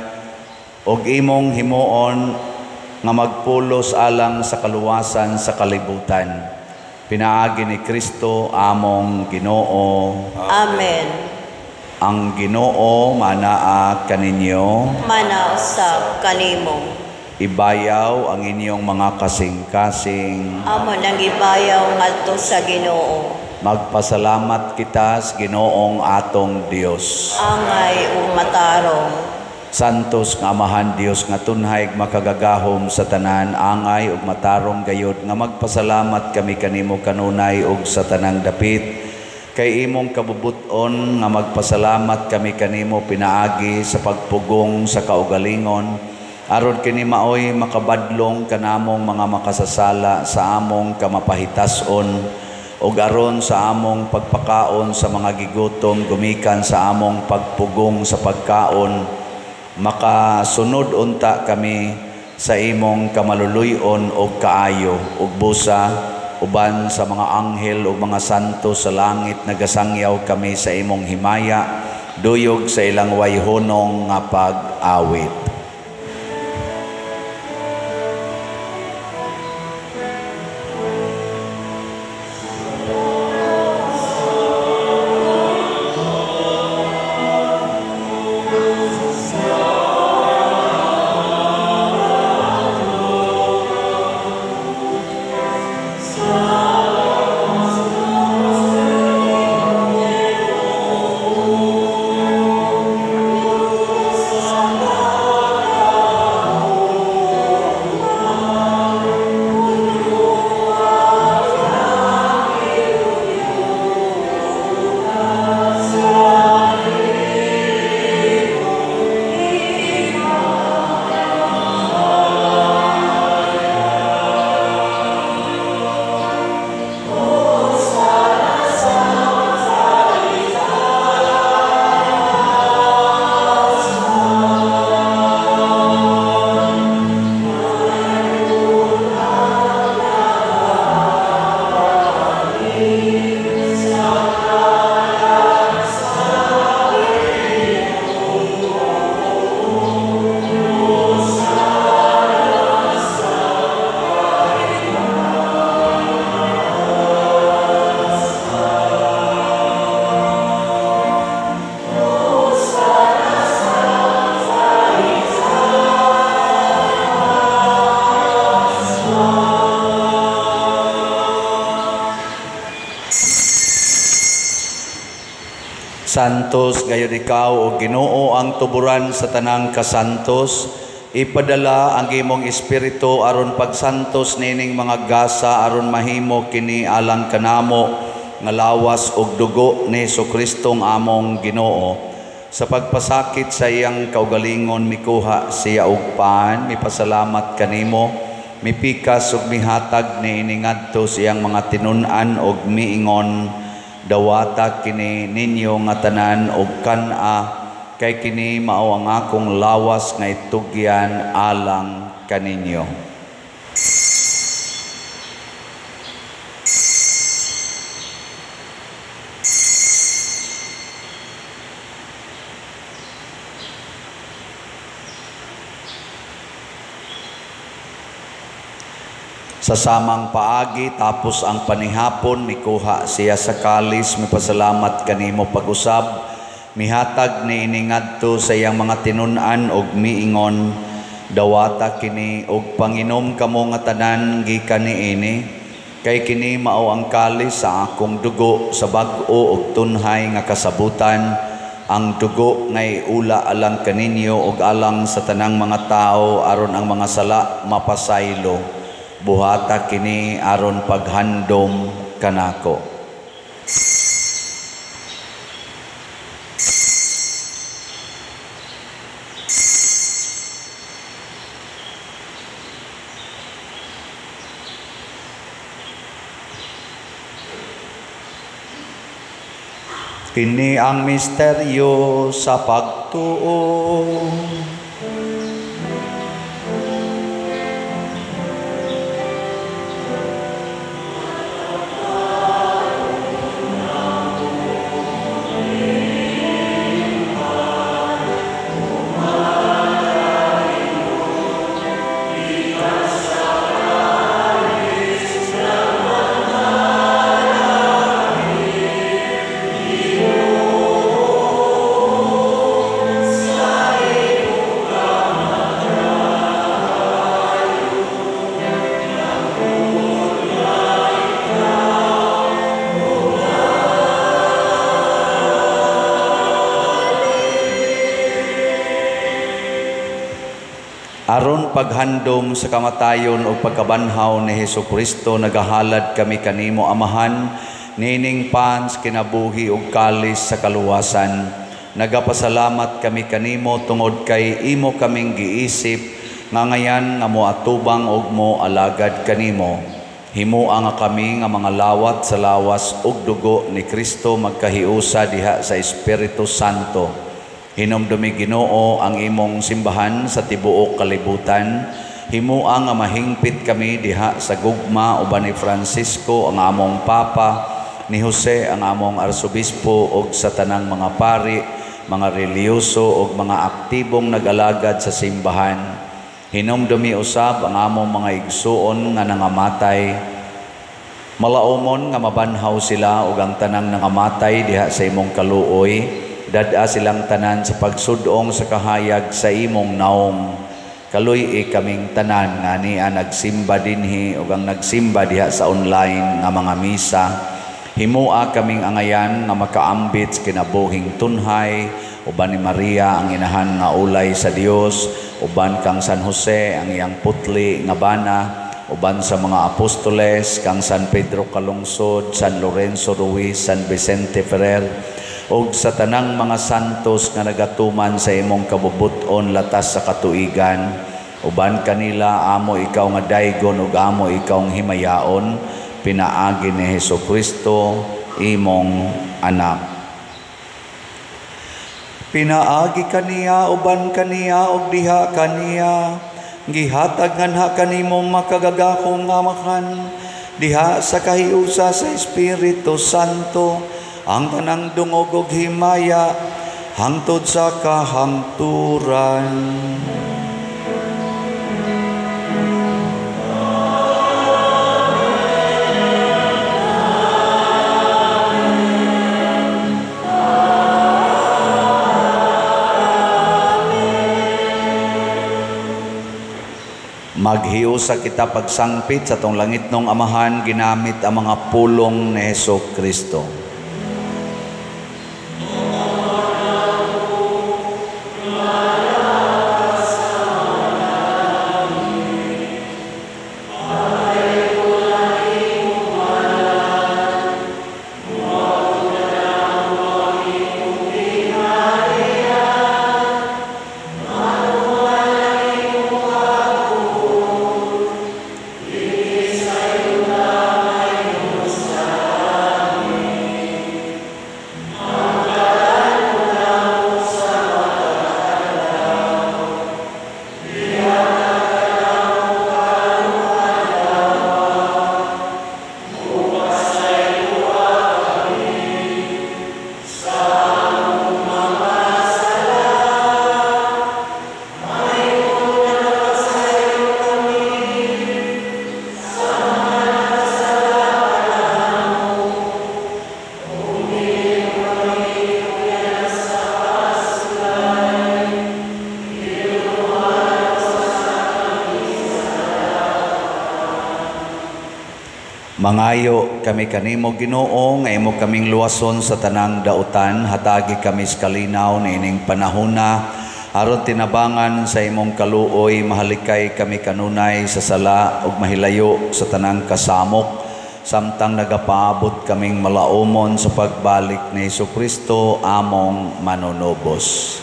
og imong himuon nga magpulos alang sa kaluwasan sa kalibutan. Pinaagi ni Kristo among Ginoo. Amen. Ang Ginoo manaa kaninyo. Manausab kanimo. Ibayaw ang inyong mga kasing-kasing. Amo nang ibayaw ngadto sa Ginoo. Magpasalamat kita sa Ginoong atong Dios. Angay ug matarong. Santos nga Amahan Dios nga tunhay makagagahom sa tanan, angay ug matarong gayod nga magpasalamat kami kanimo kanunay ug sa tanang dapit. Kay imong kabubut-on nga magpasalamat kami kanimo pinaagi sa pagpugong sa kaugalingon, aron kini maoy makabadlong kanamong mga makasasala sa among kamapahitas-on, ug aron sa among pagpakaon sa mga gigutom gumikan sa among pagpugong sa pagkaon, makasunod unta kami sa imong kamaluluy-on ug kaayo ug busa uban sa mga anghel ug mga santo sa langit nagasangyaw kami sa imong himaya duyog sa ilang wayhonong nga pag-awit. Santos gayud ikaw o Ginoo ang tuburan sa tanang kasantos. Ipadala ang imong espiritu aron pagsantos nining mga gasa aron mahimo kini alang kanamo nga lawas ug dugo ni Hesus-Kristong among Ginoo. Sa pagpasakit sa iyang kaugalingon mikuha siya og pan, mipasalamat kanimo, mipikas ug mihatag niini ngadto sa iyang mga tinun-an ug miingon, dawata kini ninyo nga tanan og kan-a, kay kini mao ang akong lawas nga itugyan alang kaninyo. Sa samang paagi, tapos ang panihapon, mikuha siya sa kalis, mipasalamat kanimo pag-usab, mihatag niini ngadto sa iyang mga tinun-an og miingon, dawata kini og panginom kamo nga tanan gikan niini, kay kini mao ang kalis sa akong dugo sa bag-o og tunhay nga kasabutan, ang dugo nga iula alang kaninyo og alang sa tanang mga tao aron ang mga sala mapasaylo. Buhata kini aron paghandom kanako. Kini ang misteryo sa pagtuo. Aron paghandom sa kamatayon o pagkabanhaw ni Hesus Kristo, nagahalad kami kanimo Amahan, nining pans kinabuhi ug kalis sa kaluwasan. Nagapasalamat kami kanimo tungod kay imo kaming giisip nga ngayan nga moatubang og mo alagad kanimo. Himoa nga kami nga mga lawat sa lawas ug dugo ni Kristo magkahiusa diha sa Espiritu Santo. Hinumdumi Ginoo ang imong simbahan sa tibuok kalibutan. Himoa nga mahingpit kami diha sa gugma uban ni Francisco ang among Papa, ni Jose ang among Arsobispo ug sa tanang mga pari, mga relihiyoso ug mga aktibong nag-alagad sa simbahan. Hinumdumi usab ang among mga igsuon nga nangamatay. Malaumon nga mabanhaw sila ug ang tanang nangamatay diha sa imong kaluoy. Dad-a silang tanan sa pagsudong sa kahayag sa imong naong. Kaluy-i kaming tanan nga niya nagsimba dinhi ug ang nagsimba diha sa online nga mga misa. Himoa kaming angayan nga makaambit sa kinabuhing tunhay uban ni Maria ang inahan nga ulay sa Dios, uban kang San Jose ang iyang putli nga bana, uban sa mga apostoles kang San Pedro Calungsod, San Lorenzo Ruiz, San Vicente Ferrer, ug sa tanang mga santos nga nagatuman sa imong kabubut-on latas sa katuigan. Uban kanila amo ikaw nga daygon ug amo ikaw nga himayaon, pinaagi ni Hesus Kristo imong anak. Pinaagi kaniya, uban kaniya ug diha kaniya, gihatag nganha kanimo makagagahom nga Amahan diha sa kahiusa sa Espiritu Santo ang tanang dungog ug himaya hangtod sa kahangturan. Maghiusa kita pagsangpit sa tong langitnong Amahan ginamit ang mga pulong ni Hesus Kristo. Mangayo kami kanimo Ginoo nga imo kaming luwason sa tanang dautan, hatagi kami sa kalinaw niining panahona aron tinabangan sa imong kaluoy, mahalikay kami kanunay sa sala ug mahilayo sa tanang kasamok, samtang nagapaabot kaming malaumon sa pagbalik ni Hesus Kristo among manunubos.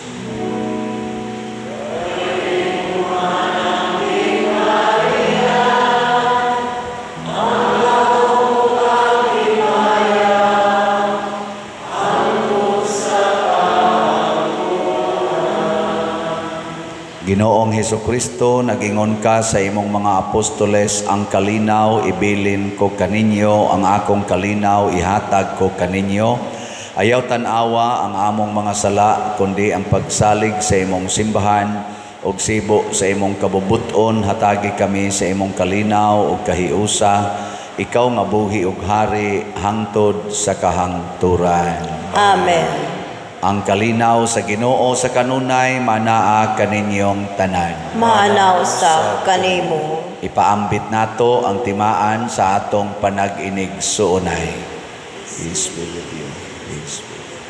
Ginoong Hesus Kristo, nagingon ka sa imong mga apostoles, ang kalinaw ibilin ko kaninyo, ang akong kalinaw ihatag ko kaninyo. Ayaw tan-awa ang among mga sala, kundi ang pagsalig sa imong simbahan ug sibo sa imong kabubut-on, hatagi kami sa imong kalinaw ug kahiusa. Ikaw nga buhi ug hari hangtod sa kahangturan. Amen. Ang kalinaw sa Ginoo sa kanunay manaa kaninyong tanan. Maanaw sa kanimo. Ipaambit nato ang timaan sa atong panag-inig suunay. Peace be with you. Peace be with you.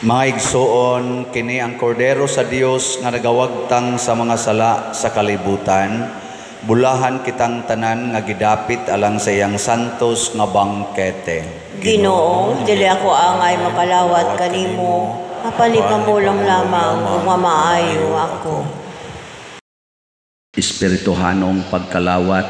Mga igsoon, kini ang kordero sa Dios nga nagawagtang sa mga sala sa kalibutan. Bulahan kitang tanan nga gidapit alang sa iyang santos nga bangkete. Ginoo, dili ako angay makalawat kanimo, apan ipamulong lamang ug mamaayo ako. Espirituhanong pagkalawat.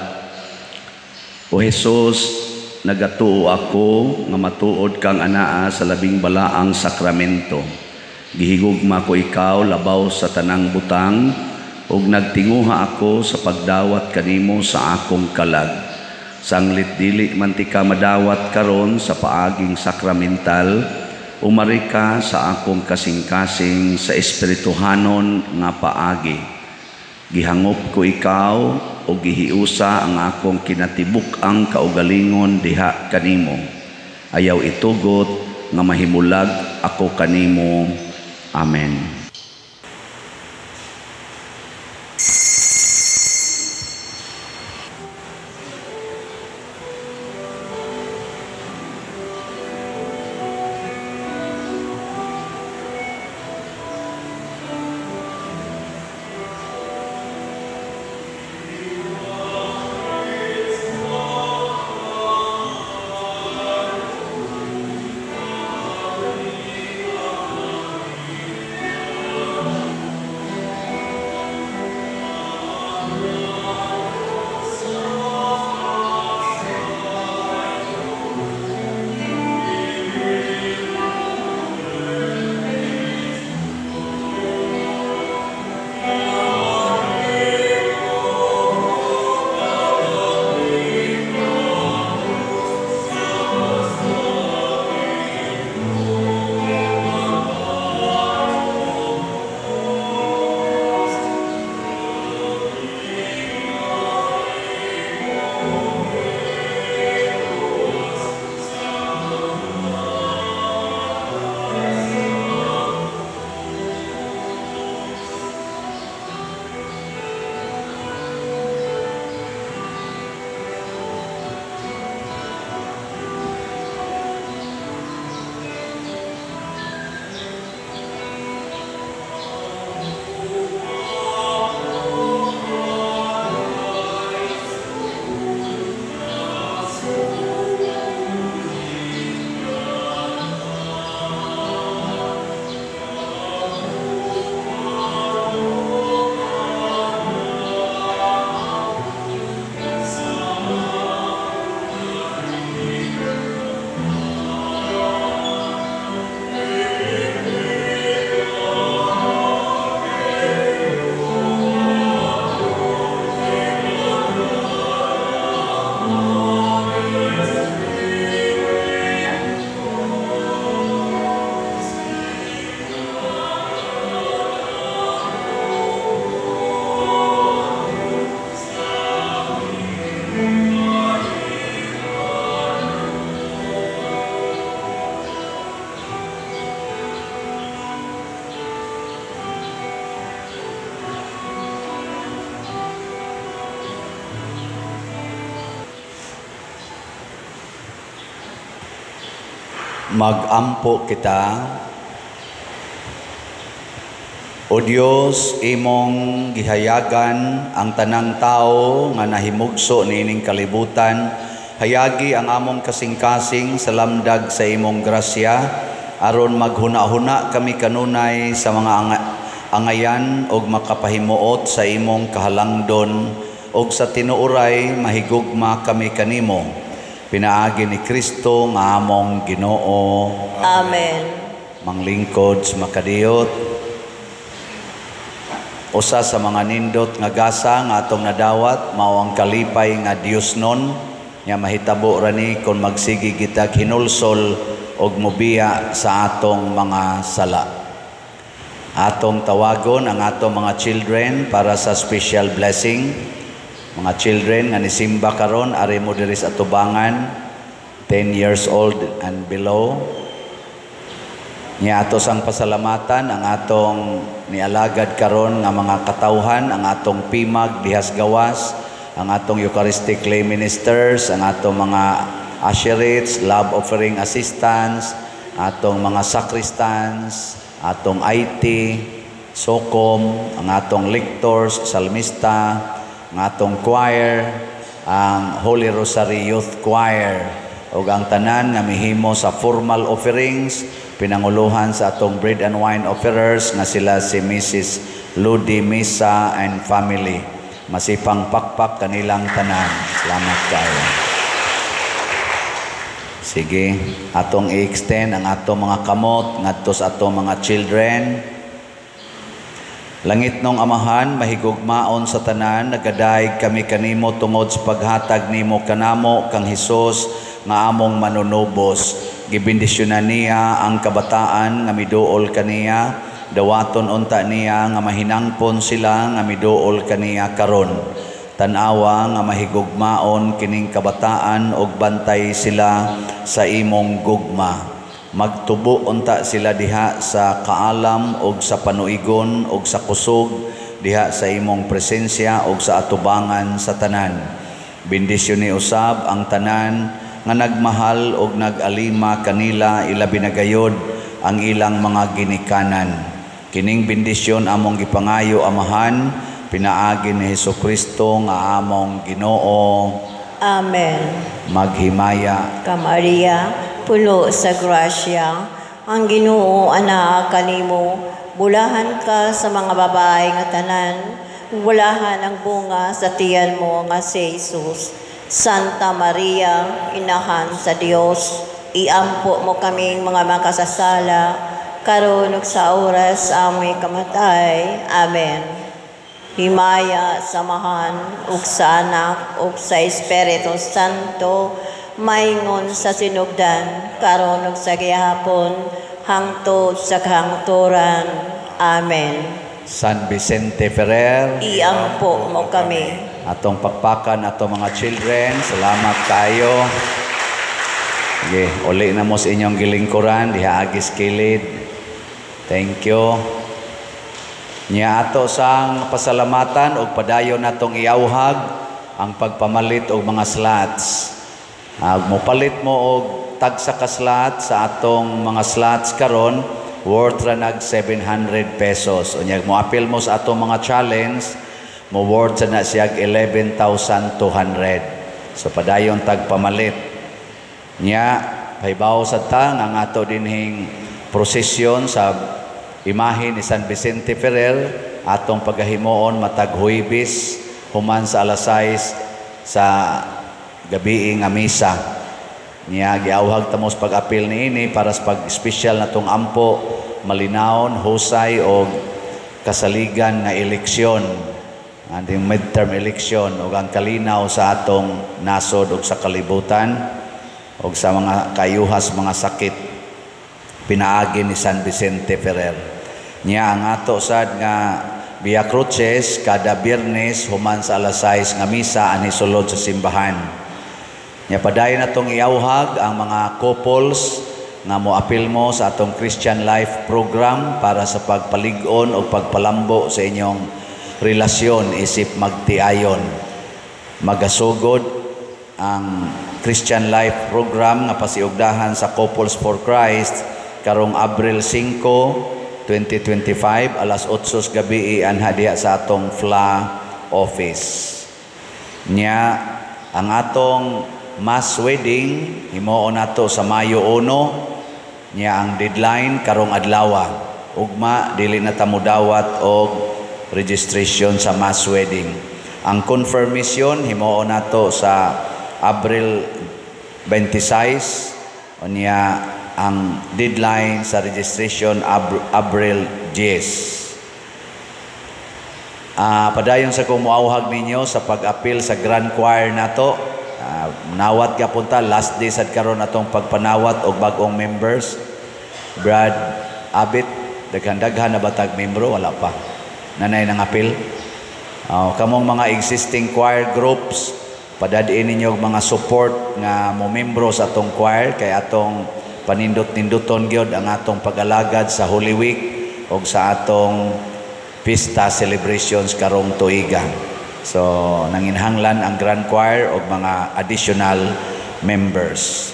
O Hesus, nagatuo ako nga matuod kang anaa sa labing balaang sakramento. Gihigugma ko ikaw labaw sa tanang butang, ug nagtinguha ako sa pagdawat kanimo sa akong kalag. Sanglit dili man tika madawat karon sa paaging sakramental, umari ka sa akong kasing-kasing sa espirituhanon nga paagi. Gihangop ko ikaw o gihiusa ang akong kinatibuk-ang kaugalingon diha kanimo. Ayaw itugot nga mahimulag ako kanimo. Amen. Magampo kita. O Dios, imong gihayagan ang tanang tao nga nahimugso niining kalibutan. Hayagi ang among kasing-kasing sa lamdag sa imong grasya, aron maghuna-huna kami kanunay sa mga angayan og makapahimuot sa imong kahalangdon, og sa tinuoray mahigugma kami kanimo. Pinaagi ni Kristo nga among Ginoo. Amen. Manglingkod sa makadiyot, usa sa mga nindot nga gasa nga atong nadawat mao ang kalipay nga Dios nun nya mahitabo ra ni kon magsige kitag hinulsol og mobiya sa atong mga sala. Atong tawagon ang atong mga children para sa special blessing. Mga children nga nisimba karon, ari mo diri sa atubangan, 10 years old and below. Nya ato sang pasalamatan ang atong nialagad karon nga mga katawhan, ang atong pimag dihas gawas, ang atong Eucharistic lay ministers, ang atong mga usherates, love offering assistants, atong mga sacristans, atong IT, SOCOM, ang atong lectors, salmista, ang atong choir, ang Holy Rosary Youth Choir, ug ang tanan nga mihimo sa formal offerings, pinanguluhan sa atong bread and wine offerers nga sila si Mrs. Ludi Misa and family. Masipang pakpak kanilang tanan. Salamat kayo. Sige, atong i-extend ang atong mga kamot ngadto sa atong mga children. Langitnong Amahan, mahigugmaon sa tanan, nagadayeg kami kanimo tungod sa paghatag nimo kanamo kang Hesus nga among manunubos. Gibendisyonan niya ang kabataan nga miduol kaniya, dawaton unta niya nga mahinangpon sila nga miduol kaniya karon. Tan-awa nga mahigugmaon kining kabataan ug bantay sila sa imong gugma. Magtubo unta sila diha sa kaalam ug sa panuigon ug sa kusog diha sa imong presensya ug sa atubangan sa tanan. Bendisyon ni usab ang tanan nga nagmahal ug nag-alima kanila, ilabi na gayod ang ilang mga ginikanan. Kining bendisyon among gipangayo, Amahan, pinaagi ni Hesukristo nga among Ginoo. Amen. Maghimaya ka Maria, puno sa grasya, ang Ginoo anaa kanimo. Bulahan ka sa mga babae nga tanan, bulahan ang bunga sa tiyan mo nga si Jesus. Santa Maria, Inahan sa Dios, iampo mo kaming mga makasasala, karon ug sa oras aming kamatay. Amen. Himaya sa Amahan, ug sa Anak, ug sa Espiritu Santo, maingon sa sinugdan, karon ug sa gihapon, hangtod sa kahangturan. Amen. San Vicente Ferrer, iampo mo kami. Atong pakpakan atong mga children, salamat kayo. Sige, uli na mo sa inyong gilingkuran, diha agis kilid. Thank you. Nya ato sang pasalamatan og padayon natong iawhag ang pagpamalit og mga slots. Mopalit mo og tagsa ka slot sa atong mga slots karon, worth ra nag 700 pesos. Unya moapil mo sa atong mga challenge, mo worth na siya 11,200. So padayon tag pamalit. Nya pahibaw sa ta nga ang ato dinhing prosesyon sa imahe ni San Vicente Ferrer atong pagahimuon matag Huwebes human sa alas 6 sa gabi nga misa. Nya giawhag ta mo sa pag-apil niini para sa pag-espesyal natong ampo, malinawon, husay og kasaligan nga eleksyon, ating midterm election, ug ang kalinaw sa atong nasod ug sa kalibutan ug sa mga kayuhas mga sakit pinaagi ni San Vicente Ferrer. Nya ang ato sad nga Via Cruces kada Biyernes human sa alas 6 nga misa ani sulod sa simbahan. Nya padayon natong iawhag ang mga couples nga moapil mo sa atong Christian Life program para sa pagpalig-on o pagpalambo sa inyong relasyon isip magtiayon. Magasugod ang Christian Life program nga pasiugdahan sa Couples for Christ karong Abril 5, 2025 alas 8 sa gabi anha diha sa atong FLA office. Nya ang atong mass wedding himuon nato sa Mayo 1. Nya ang deadline karong adlawa. Ugma dili na ta modawat og registration sa mass wedding. Ang confirmation himuon nato sa Abril 26. Unya ang deadline sa registration Abril 10. Padayon sa kong muawhag ninyo sa pag-apil sa Grand Choir nato. Nawat ka punta last day sad karon atong pagpanawat og bag-ong members. Brad Abit, daghan-daghan na batag membro, wala pa. Nanay nang apil. Kamong mga existing choir groups, padadin ninyo og mga support nga mo membro sa atong choir kay atong panindot-ninduton gyud ang atong pag-alagad sa Holy Week og sa atong pista celebrations karong tuiga. So nanginhanglan ang Grand Choir og mga additional members.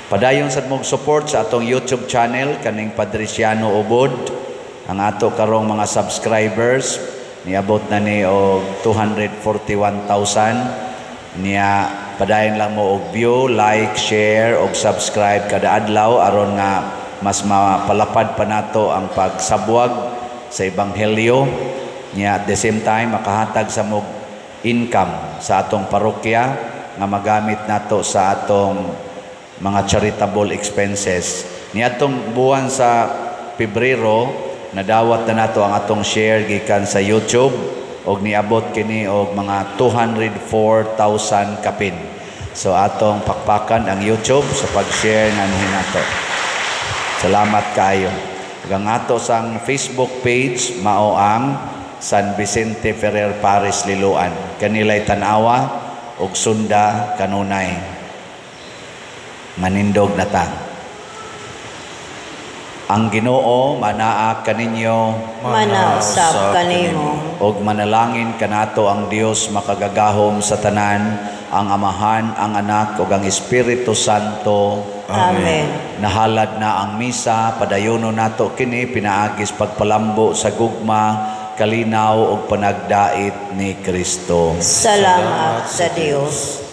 Padayon sad mong support sa atong YouTube channel kaning Padriciano Ubod. Ang ato karong mga subscribers niabot na ni og 241,000 niya. Padayon lang mo og view, like, share og subscribe kada adlaw aron nga mas mapalapad pa nato ang pagsabwag sa ebanghelyo niya, at the same time makahatag sa mog income sa atong parokya nga magamit nato sa atong mga charitable expenses. Niadtong buwan sa Pebrero, nadawat na nato ang atong share gikan sa YouTube og niabot kini og mga 204,000 kapin. So atong pakpakan ang YouTube sa pag-share nga nato. Salamat kaayo. Ug ang ato sang Facebook page mao ang San Vicente Ferrer Parish Liloan. Kanilay tan-awa og sunda kanunay. Manindog na ta. Ang Ginoo manaa kaninyo. Manausap kanimo. Ug manalangin kanato ang Dios makagagahom sa tanan, ang Amahan, ang Anak ug ang Espiritu Santo. Amen. Nahalad na ang misa, padayono nato kini pinaagis pagpalambo sa gugma, kalinaw ug panagdait ni Kristo. Salamat sa Dios.